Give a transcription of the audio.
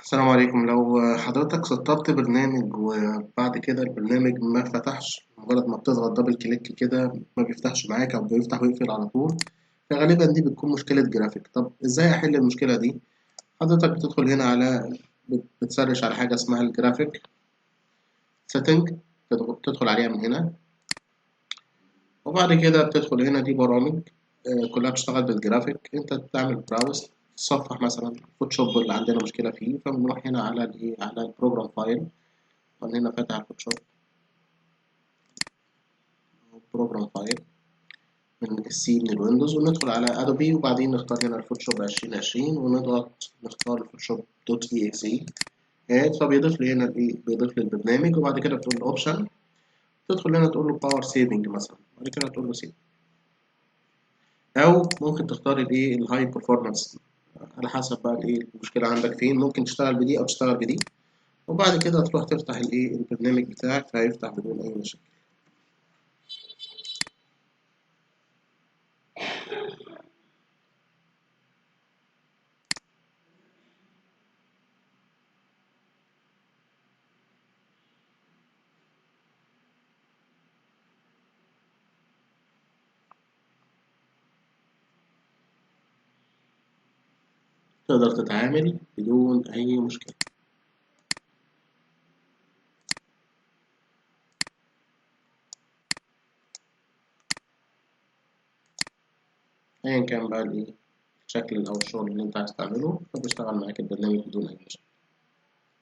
السلام عليكم. لو حضرتك سطبت برنامج وبعد كده البرنامج ما فتحش، مجرد ما بتضغط double click كده ما بيفتحش معاك او بيفتح ويقفل على طول، فغالبا دي بتكون مشكلة جرافيك. طب ازاي احل المشكلة دي؟ حضرتك بتدخل هنا على بتسرش على حاجة اسمها ال graphic setting، تدخل عليها من هنا، وبعد كده بتدخل هنا دي برامج كلها بتشتغل بالجرافيك. انت بتعمل browse، تصفح مثلا فوتوشوب اللي عندنا مشكلة فيه، فبنروح هنا على الايه، على ال program file، ومن هنا فاتح الفوتوشوب program file من ال C من الويندوز، وندخل على ادوبي، وبعدين نختار هنا الفوتوشوب 2020، ونضغط نختار الفوتوشوب dot EXE add، فبيضيف لي هنا الايه، بيضيف لي البرنامج. وبعد كده بتقول له option، تدخل هنا تقول له power saving مثلا، بعد كده تقول له save، او ممكن تختار الايه ال high performance على حسب بقى الايه المشكله عندك فين، ممكن تشتغل بدي او تشتغل بدي، وبعد كده تروح تفتح الايه البرنامج بتاعك فهيفتح بدون اي مشاكل. تقدر تتعامل بدون أي مشكلة. أيا كان بقى الإيه الشكل أو الشغل اللي أنت عايز تعمله، فبيشتغل معاك البرنامج بدون أي مشكلة.